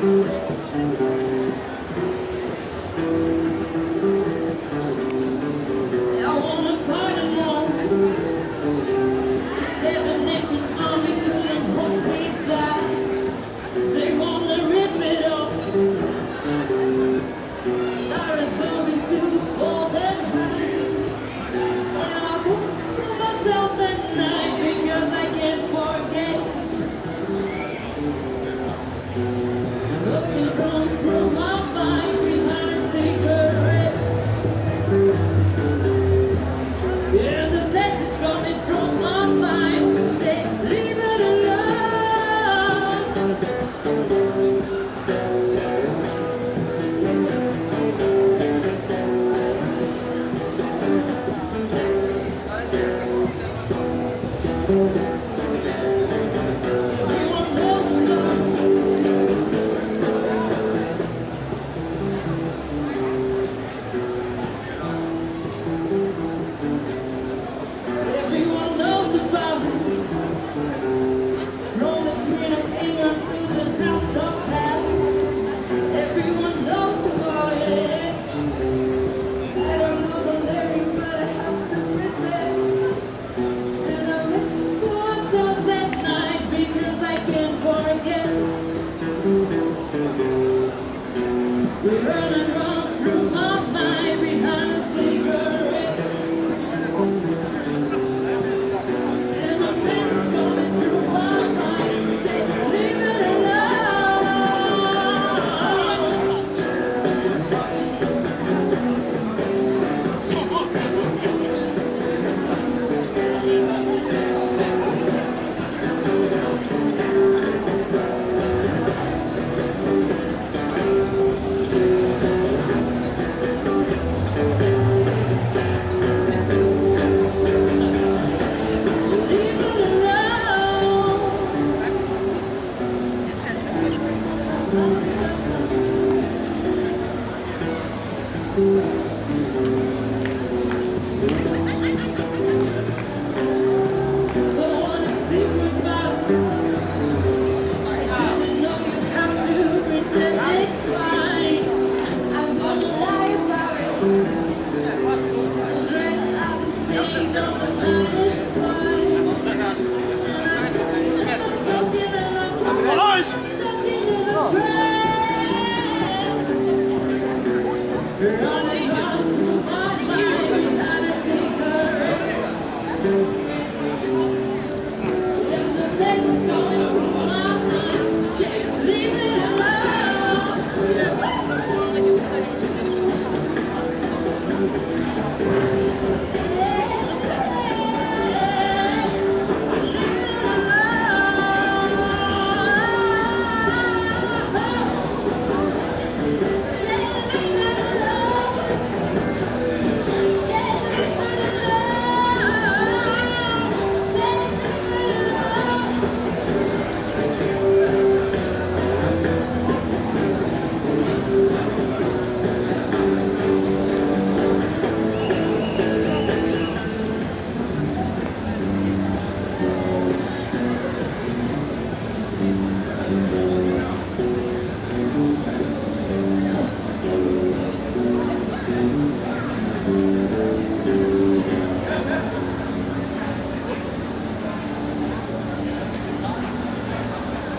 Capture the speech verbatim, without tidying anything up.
I wanna fight 'em all. Seven Nation Army couldn't hold me back. They wanna rip it off. Stars going to hold them high. And I put too much out that night because I can't forget. Looking from, from my mind behind a cigarette. And the message coming from my mind say, leave it alone. Everyone knows about it. From the Queen of England to the House of Hell. Everyone knows about it. I don't know the lyrics, but I have to pretend. And I listen to myself at night because I can't forget. We run and run through my mind behind a cigarette. And the things coming through my mind say, leave it alone.